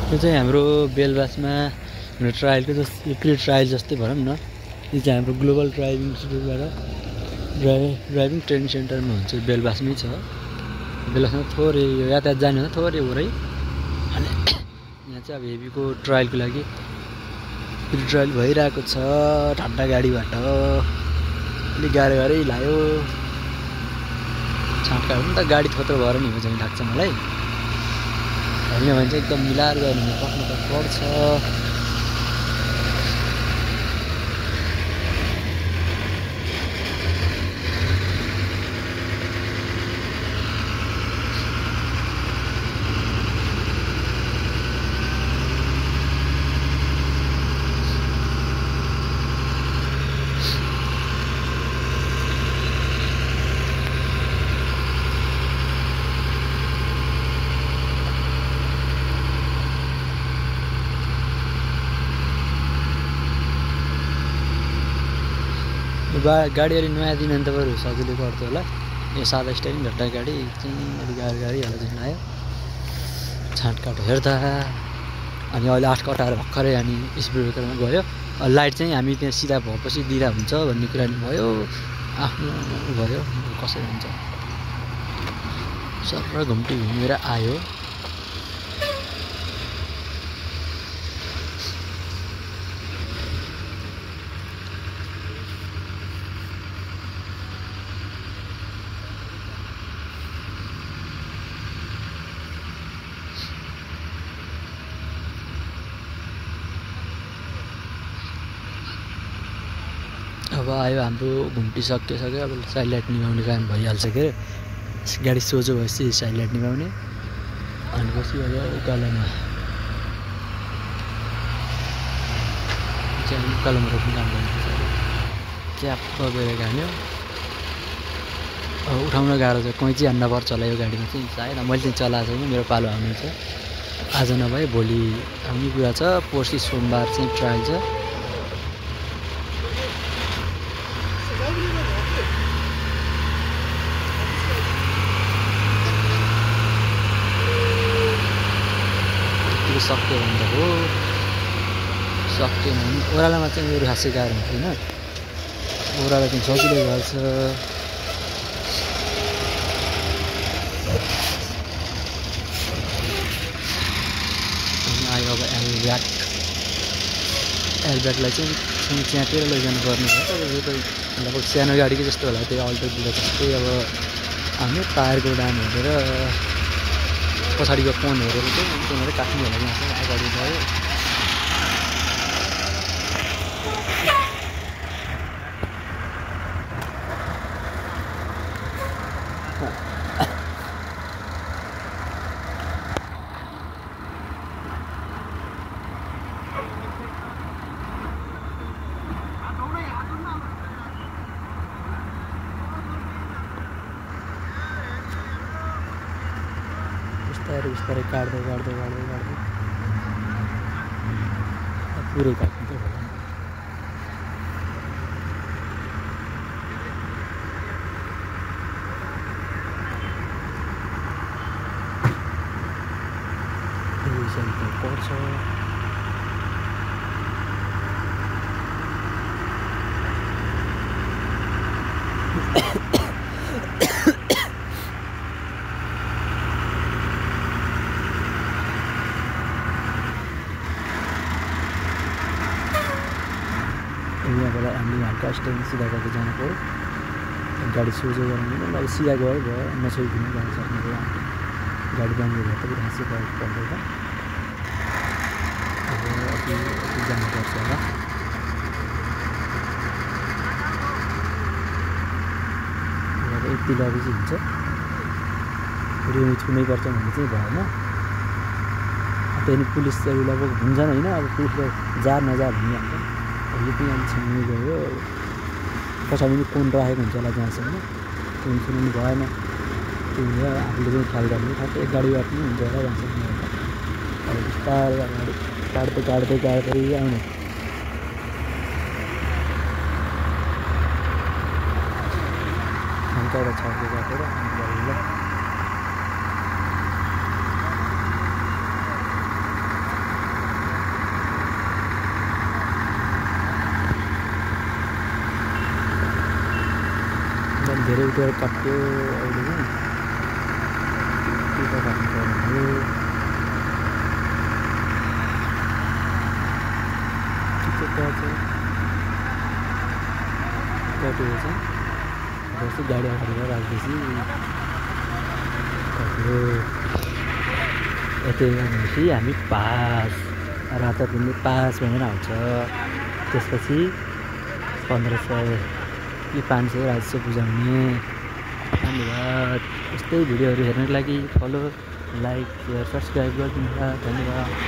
यो चाहिँ हाम्रो बेलबासमा हुने ट्रायलको जस्तै प्री ट्रायल जस्तै भनौँ न। यो चाहिँ हाम्रो ग्लोबल ड्राइभिङ इन्स्टिट्युटबाट ड्राइभिङ ट्रेनिङ सेन्टरमा हुन्छ, बेलबासमै छ। बेलबासमा थोरै यो यातायात जाने हो थोरै वरै। अनि यहाँ चाहिँ अब हेभीको ट्रायलको लागि प्री ट्रायल भइरहेको छ। ठड्डा गाडीबाट अलिक गाह्रै लाग्यो। छाँटका पनि त गाडी थोत्रो भएर नि हो जस्तो लाग्छ मलाई। होइन भने चाहिँ एकदम मिलाएर गयो भने पक्न त पर्छ। गाडी अलि नयाँ दिन अन्त बरु सजिलो पर्थ्यो होला। यो सादा स्टाइलिङ ढड्डा गाडी चाहिँ अलिक गाडी होला जस्तो लाग्यो छाँटकाट हेर्दा। अनि अहिले 8 कटाएर भर्खरै अनि स्पिड ब्रेकरमा गयो। लाइट चाहिँ हामी त्यहाँ सिधा भएपछि दिँदा हुन्छ भन्ने कुरा नि भयो। आफ्नो भयो कसरी हुन्छ। सर घुम्टी घुमेर आयो। अब आयो हाम्रो घुम्टी सकिसक्यो। अब साइड लाइट निभाउने काम भइहाल्छ के अरे। गाडी सोझो भएपछि साइड लाइट निभाउने अनि पछि अब उकालोमा चाहिँ उकालोमा रोक्ने काम गर्नुपर्छ। क्याप गरेर हान्यो। अब उठाउन गाह्रो छ। कैँची हान्न पर्छ होला यो गाडीमा चाहिँ सायद। मैले चाहिँ चलाएको छैन, मेरो पालो आउने छ। आज नभए भोलि आउने कुरा छ। पर्सि सोमबार चाहिँ ट्रायल छ। सक्यो भन्दा हो सकिएन भने ओह्रालोमा चाहिँ मेरो खासै गाह्रो हुँदैन। ओह्रालो चाहिँ सजिलो गर्छ। आयो अब एलब्यागलाई चाहिँ च्यापेर लैजानु पर्ने भयो। तर यो त लगभग सानो गाडीकै जस्तो होला। त्यो अल्टो दिँदा जस्तै अब हामी टायरको डाम हेरेर पछाडिको फोन हेरेर चाहिँ त्यहाँनिर काट्ने होला। यहाँ चाहिँ अगाडि गयो। बिस्तारै काट्दै पुरै काट्नु त होला। पर्छ यहाँबाट हामीले हल्का स्ट्यान्ड सिधा गरेर जानु पऱ्यो। गाडी सोझो गराउनु अब सिधा गयो भयो नछोइदिनु गाडी सक्नु भयो। गाडी बन्द भए त हाँसी पर्दैन। अब अघि जानुपर्छ होला। यति लबी चाहिँ हुन्छ। रिमिट कुनै पर्छ भन्ने चाहिँ भएन। त्यहाँदेखि पुलिसहरू लगभग हुन्छन् होइन। अब पुलिसले जा नजा भनिहाल्छ। यो पनि अलिक छान्ने गयो। पछाडि पनि कोन राखेको हुन्छ होला जहाँसम्म त्यो सुनाउनु भएन। त्यो भएर आफूले चाहिँ ख्याल गर्नु ठ्याक्कै एक गाडीबाट पनि हुन्छ होला जहाँसम्म। अब बिस्तारै अगाडि काट्दै आउने। हल्का एउटा छड्दै काटेर धेरै उठेर कट्यो अहिले चाहिँ के त गर्नुपर्ने हो कट्यो चाहिँ जस्तो गाडी अगाडि राख्दैछु कट्यो यति भनेपछि हामी पास रात पुग्ने पास भनेर आउँछ त्यसपछि 1500 कि 500 राजस्व बुझाउने धन्यवाद यस्तै भिडियोहरू हेर्नको लागि फलो लाइक सेयर सब्सक्राइब गरिदिनुहोला धन्यवाद।